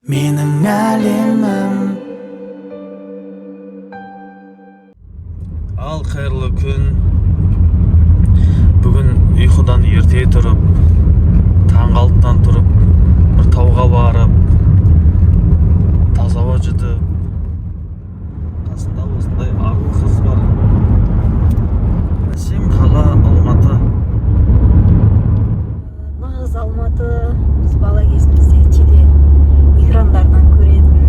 Менің әлемім. Ал, қайырлы күн! Бүгін ұйқыдан ерте тұрып, таңғы 6-дан тұрып, бір тауға барып, таза ауа жұтып, қасында осындай ару қыз бар. Әсем қала Алматы. Нағыз Алматы. Біз бала кезімізде телеэкрандардан көретін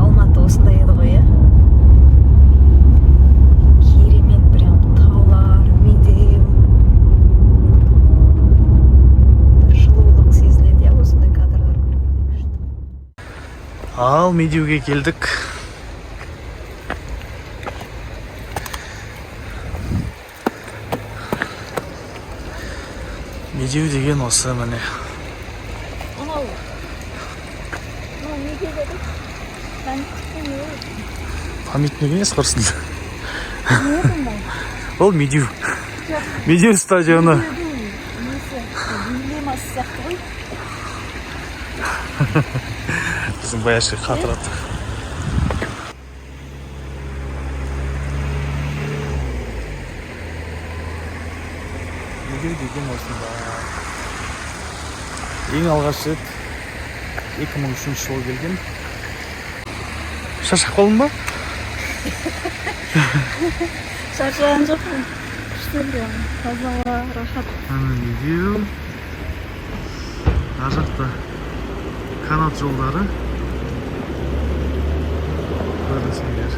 Алматы осындай еді ғой, иә. Керемет, прям таулар, Медеу, бір жылулық сезіледі, иә, осындай кадрлар көргенде, күшті. Ал, Медеуге келдік. Медеу деген осы, міне. Анау мынау не деді, памятник не? Памятник емес, құрсын. Не бұндай? Ол Медеу, Медеу стадионы. Несі, эмблемасы сияқты ғой. Біздің Баяши қатырады. Медеу деген осында. Ең алғаш рет 2003 жылы келген. Шаршап қалдың ба? Шаршаған жоқпын, күшті, прям таза ауа, рахат. Ана Медеу. Ар жақта канат жолдары. Көрдіңіздер.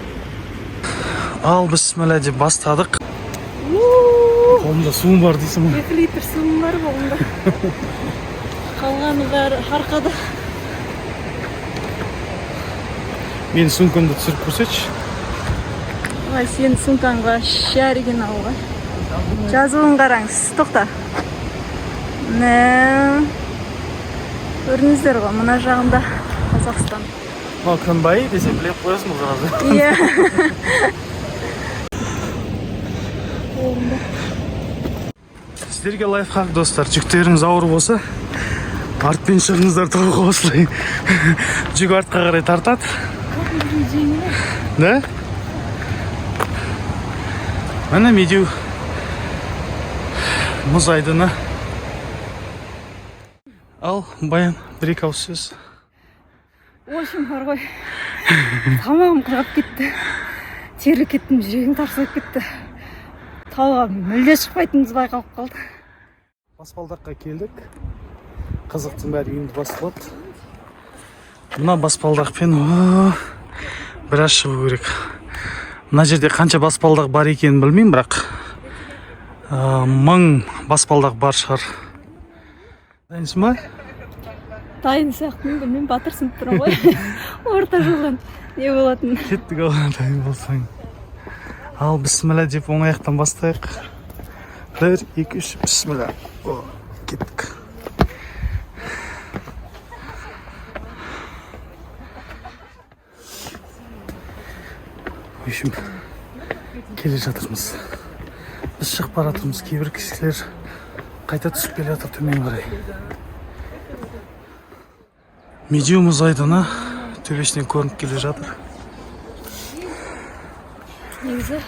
Ал, бісміллә деп бастадық. Қолымда суым бар дейсің ғой. 2 литр суым бар қолымда, қалғаны бәрі арқада. Менің сумкамды түсіріп көрсетші. Ой, сенің сумкаң вообще оригинал ғой. Жазуын қараңыз, тоқта. Мә, көрдіңіздер ғой, мына жағында Қазақстан. Мынау кім бай десе, біліп қоясың ғой сразу. Иә. Сіздерге лайфхак, достар: жүктеріңіз ауыр болса, артпен шығыңыздар тауға. Осылай жүк артқа қарай тартады да. Міне, Медеу мұз айдыны. Ал, Баян, бір екі ауыз сөз. В общем, бар ғой, тамағым құрғап кетті, терлеп кеттім, жүрегім тарсылап кетті. Тауға мүлде шықпайтынымыз байқалып қалды. Баспалдаққа келдік. Қызықтың бәрі енді басталады. Мына баспалдақпен, о, біраз шығу керек. Мына жерде қанша баспалдақ бар екенін білмеймін, бірақ 1000 баспалдақ бар шығар. Дайынсың ба? Дайын сияқтымын, білмеймін, батырсынып тұрмын ғой орта жолдан не болатынын. Кеттік. Ал, дайын болсаң. Ал, бісміллә деп оң аяқтан бастайық. Бір, екі, үш, бісміллә. О, кеттік. В общем, келе жатырмыз. Біз шығып бара жатырмыз, кейбір кісілер қайта түсіп келе жатыр төмен қарай. Медеу мұз айдыны төбесінен көрініп келе жатыр. Негізі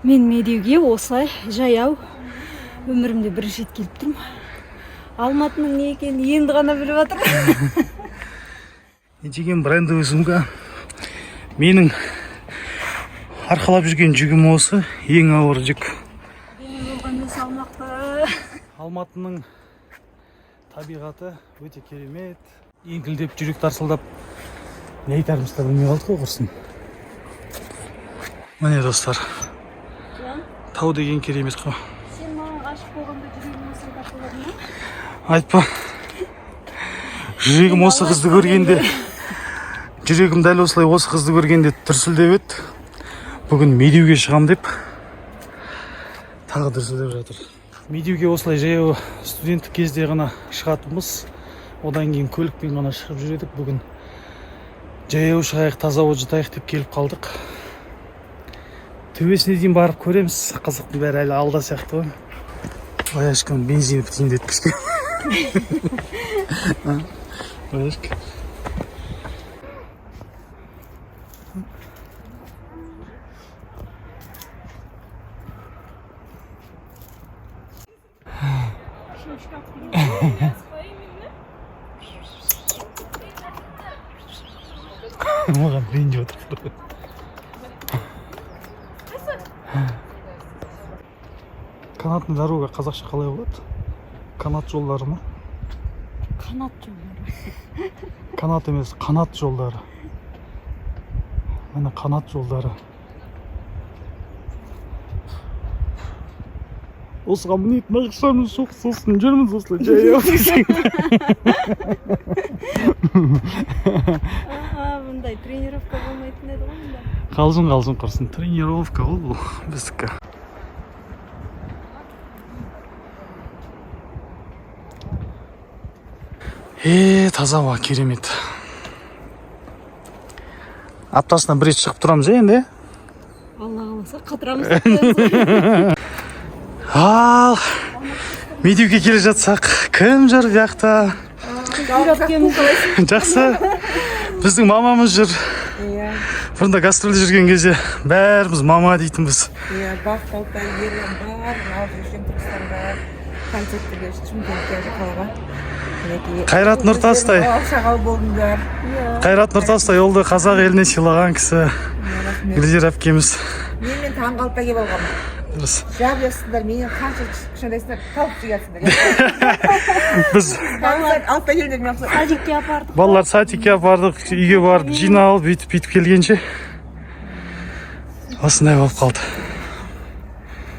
мен Медеуге осылай жаяу өмірімде бірінші рет келіп тұрмын. Алматының не екенін енді ғана біліп жатырмын. Не деген брендовый сумка! Менің арқалап жүрген жүгім осы, ең ауыр жүк. Болғанда салмақты. Алматының табиғаты өте керемет. Еңкілдеп, жүрек тарсылдап, не айтарымызды да білмей қалдық қой, құрсын. Міне, достар, тау деген керемет қой. Сен маған ғашық болғанда жүрегің осылай тарсылдады ма? Айтпа. Жүрегім осы қызды көргенде, жүрегім дәл осылай осы қызды көргенде дүрсілдеп еді. Бүгін Медеуге шығам деп тағы дүрсілдеп жатыр. Медеуге осылай жаяу студенттік кезде ғана шығатынбыз, одан кейін көлікпен ғана шығып жүр едік. Бүгін жаяу шығайық, таза ауа жұтайық деп келіп қалдық. Төбесіне дейін барып көреміз. Қызықтың бәрі әлі алда сияқты ғой. Баяшкам, бензин бітейін деді кішкене. Баяшка. Маған ренжіп отыр. Канатная дорога қазақша қалай болады? Канат жолдары ма? Қанат жолдары. Канат емес, қанат жолдары. Міне, қанат жолдары. Осыған мінетін ақшамыз жоқ, сосын жүрміз осылай жаяу десең. Аха, бұндай тренировка болмайтын еді ғой мұнда. Қалжың, қалжың құрсын. Тренировка ғой бұл біздікі. Е, таза ауа, керемет. Аптасына бір рет шығып тұрамыз, иә, енді? Алла қаласа, қатырамыз деп қоямыз. Ал Медеуге келе жатсақ, кім жүр бұл жақта? Жақсы. Біздің мамамыз жүр. Иә. Бұрында гастрольде жүрген кезде бәріміз мама дейтінбіз. Иә, Бақыт, Алтай, Ерлан, барлығын алып жүрген Түркістанға, концерттерге, Шымкентке, қалаға. Мінекей. Қайрат Нұртастай. Өздерің шағал болдыңдар. Қайрат Нұртастай ол да қазақ еліне сыйлаған кісі. Рахмет. Гүлзира әпкеміз. Мен мен таңғы алтыда келіп алғанмын. Дұрыс. Жап жассыңдар, менен қанша кішкентайсыңдар, талып келатсыңдар. Біз Таңғы 6-да келдіңдер, мен осылай. Садикке апардық. Балалар садикке апардық, үйге барып жиналып, бүйтіп бүйтіп келгенше осындай болып қалды.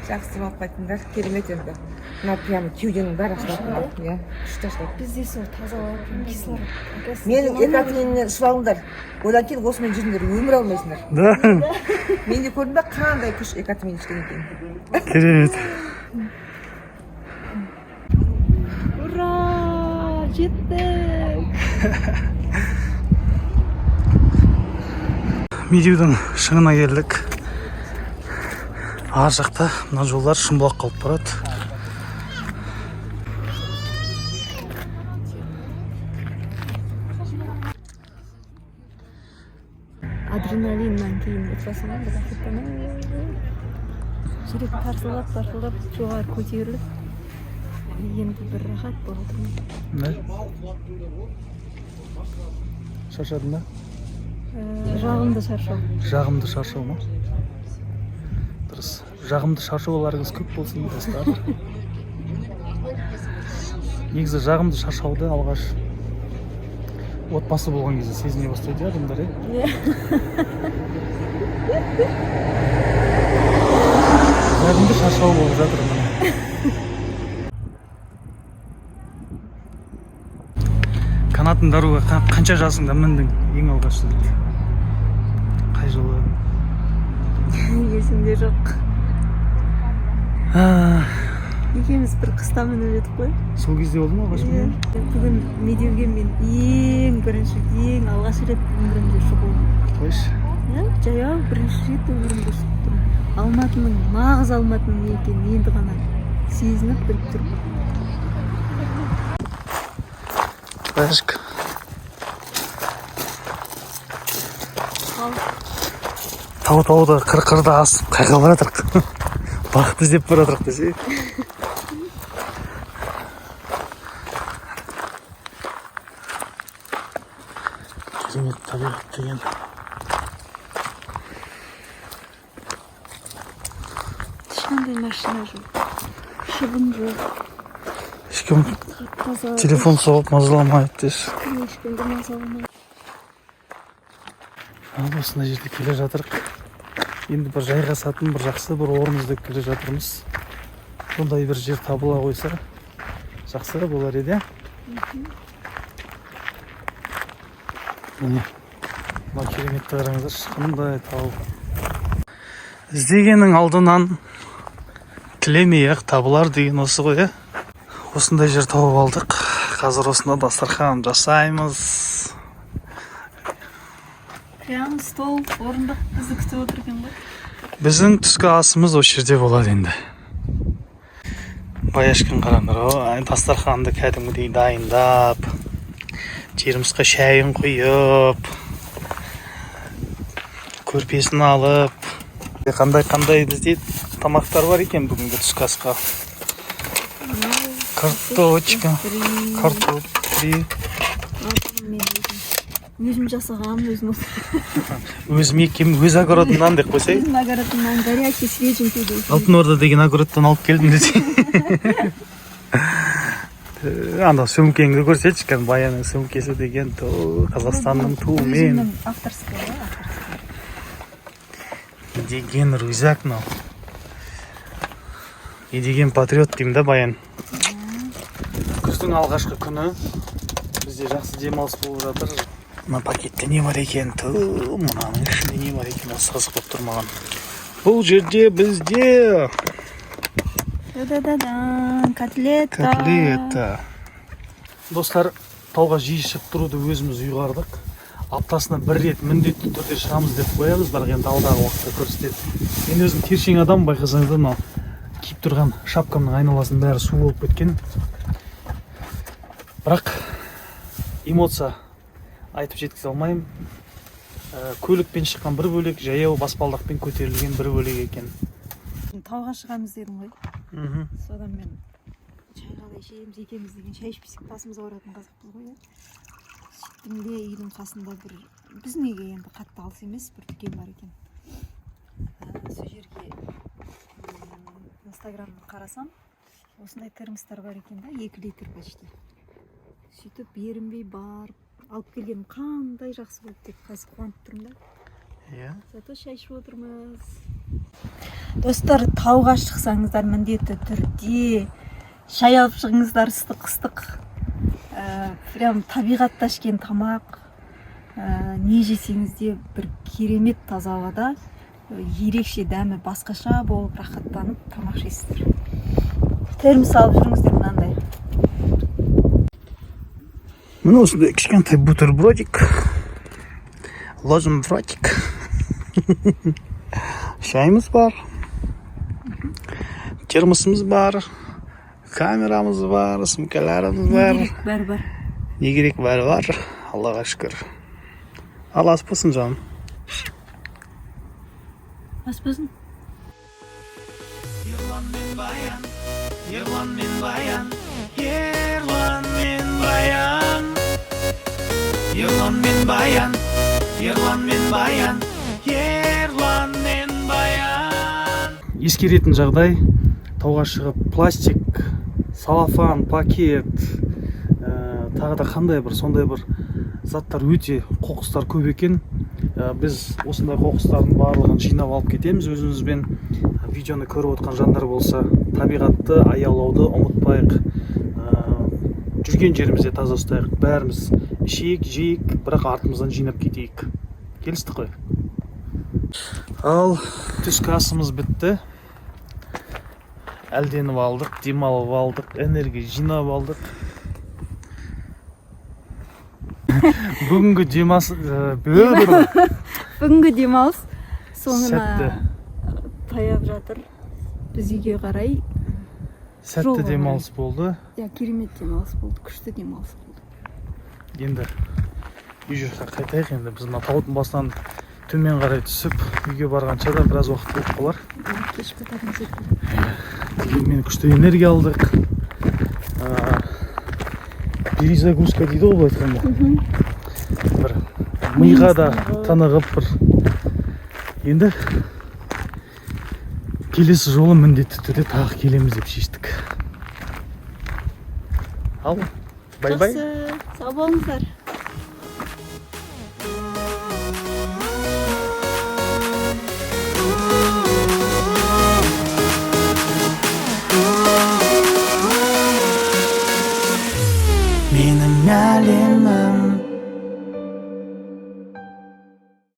Жақсы болып қайттыңдар, керемет енді. Мына прямо кеуденің бәрі ашылады. Иә, күшті ашылады. Бізде сол таза ауа, прям кислород. Менің Экатминнен ішіп алыңдар. Одан кейін осымен жүріңдер, өмір алмайсыңдар. Да, Менде көрдің бе қандай күш Экатмин ішкеннен кейін. керемет. Ура! Жеттік! Медеудің шыңына келдік. Ар жақта мына жолдар Шымбұлаққа алып барады. Адреналиннан кейін отырасың ғой, бір рахаттанып, жүрек тарсылдап тарсылдап жоғары көтеріліп, енді бір рахат болып отырмын. Не? Шаршадың ба? Жағымды шаршау. Жағымды шаршау ма? Дұрыс. Жағымды шаршауларыңыз көп болсын, достар. Негізі жағымды шаршауды алғаш отбасы болған кезде сезіне бастайды, иә, адамдар, иә? Жағымды шаршау болып жатыр міне. Канатный дорога қанша жасыңда міндің ең алғаш рет? Қай жылы? Есімде жоқ. А, Екеуміз бір қыста мініп едік қой. Сол кезде болды ма алғаш Иә. міну? Бүгін Медеуге мен ең бірінші, ең алғаш рет өмірімде шығуым. Қойшы. Иә, жаяу бірінші рет өмірімде шығып тұрмын. Алматының, нағыз Алматының не екенін енді ғана сезініп біліп тұрмын. Баяшка. Ал Тау тауды, қыр қырды асып қайға бара жатырық? Бақыт іздеп бара жатырық десе. Керемет табиғат деген. Ешқандай машина жоқ, шыбын жоқ. Ешкім Таза. телефон соғып мазаламайды деші. Ешкімді мазаламайды. Ал осындай жерде келе жатырық. Енді бір жайғасатын бір жақсы бір орын іздеп келе жатырмыз. Сондай бір жер табыла қойса, жақсы болар еді, иә? Міне, мына кереметті қараңыздаршы, қандай тау. Іздегеннің алдынан тілемей ақ табылар деген осы ғой, иә? Осындай жер тауып алдық. Қазір осында дастархан жасаймыз. Прям стол, орындық бізді күтіп отыр екен ғой. Біздің түскі асымыз осы жерде болады енді. Баяшкин, қараңдар, ой, дастарханды кәдімгідей дайындап. Термосқа шайын құйып, көрпесін алып. Қандай, қандай бізде тамақтар бар екен бүгінгі түскі асқа? Карточка, картоп фри. Мен өзім жасағанмын, өзім. Өзім екем, өз огородымнан деп қойсай. Өзім огородымнан, горячий, свеженький дейсің. Алтын Орда деген огородтан алып келдім десе. Анда сөмкеңді көрсетші кәдімгі. Баянның сөмкесі деген ту, Қазақстанның туымен. Өзімнің авторский ғой, авторский. Не деген рюкзак мынау, не деген патриот деймін да. Баян, күздің алғашқы күні, бізде жақсы демалыс болып жатыр. Мына пакетте не бар екен? Ту, мынаның ішінде не бар екен? Осы қызық болып тұр маған. Бұл жерде бізде Да-да-да-дан, котлета. Котлета. Достар, тауға жиі шығып тұруды өзіміз ұйғардық. Аптасына бір рет міндетті түрде шығамыз деп қоямыз, бірақ енді алдағы уақытта көрсетеді. Мен өзім тершең адам, байқасаңыздар, мынау киіп тұрған шапкамның айналасының бәрі су болып кеткен. Бірақ эмоция айтып жеткізе алмаймын. Көлікпен шыққан бір бөлек, жаяу баспалдақпен көтерілген бір бөлек екен. Тауға шығамыз дедің ғой. Мхм. Содан мен шай қалай ішеміз екеуміз деген, шай ішпесек басымыз ауыратын қазақпыз ғой, иә. Сөйттім де, үйдің қасында бір, біздің үйге енді қатты алыс емес, бір дүкен бар екен. Сол жерге Инстаграмды қарасам, осындай термостар бар екен да, 2 литр почти. Сөйтіп ерінбей барып алып келгенім қандай жақсы болды деп қазір қуанып тұрмын да. Зато шай ішіп отырмыз. Достар, тауға шықсаңыздар, міндетті түрде шай алып шығыңыздар, ыстық ыстық. Прям табиғатта ішкен тамақ, не жесеңіз де, бір керемет таза ауада, ерекше дәмі басқаша болып, рахаттанып тамақ ішесіздер. Термос алып жүріңіздер мынандай. Міне, осындай кішкентай бутербродик ложим в ротик. Шайымыз бар, термосымыз бар, камерамыз бар, сумкаларымыз бар. Не керек, бәрі бар. Не керек, бәрі бар, Аллаға шүкір. Ал ас болсын, жаным. Ас болсын. Ерлан мен Баян, Ерлан мен Баян, Ерлан мен Баян, Ерлан мен Баян, Ерлан мен Баян, Ерлан мен Баян. Ескеретін жағдай: тауға шығып, пластик, целлофан пакет, тағы да қандай бір сондай бір заттар, өте қоқыстар көп екен. Біз осындай қоқыстардың барлығын жинап алып кетеміз өзімізбен. Видеоны көріп отқан жандар болса, табиғатты аялауды ұмытпайық. Жүрген жерімізде таза ұстайық. Бәріміз ішейік, жейік, бірақ артымыздан жинап кетейік. Келістік қой? Ал түскі асымыз бітті, әлденіп алдық, демалып алдық, энергия жинап алдық. Бүгінгі демалыс Бүгінгі демалыс соңына Сәтті. таяп жатыр. Біз үйге қарай Сәтті жолға. демалыс болды. Иә, керемет демалыс болды, күшті демалыс болды. Енді үй жаққа қайтайық. Енді біз мына таудың басынан төмен қарай түсіп, үйге барғанша да біраз уақыт болып қалар. Кеш бататын секілді. Дегенмен күшті энергия алдық. Перезагрузка дейді ғой былай айтқанда, бір миға да тынығып бір. Енді келесі жолы міндетті түрде тағы келеміз деп шештік. Ал бай бай. Жақсы, сау болыңыздар.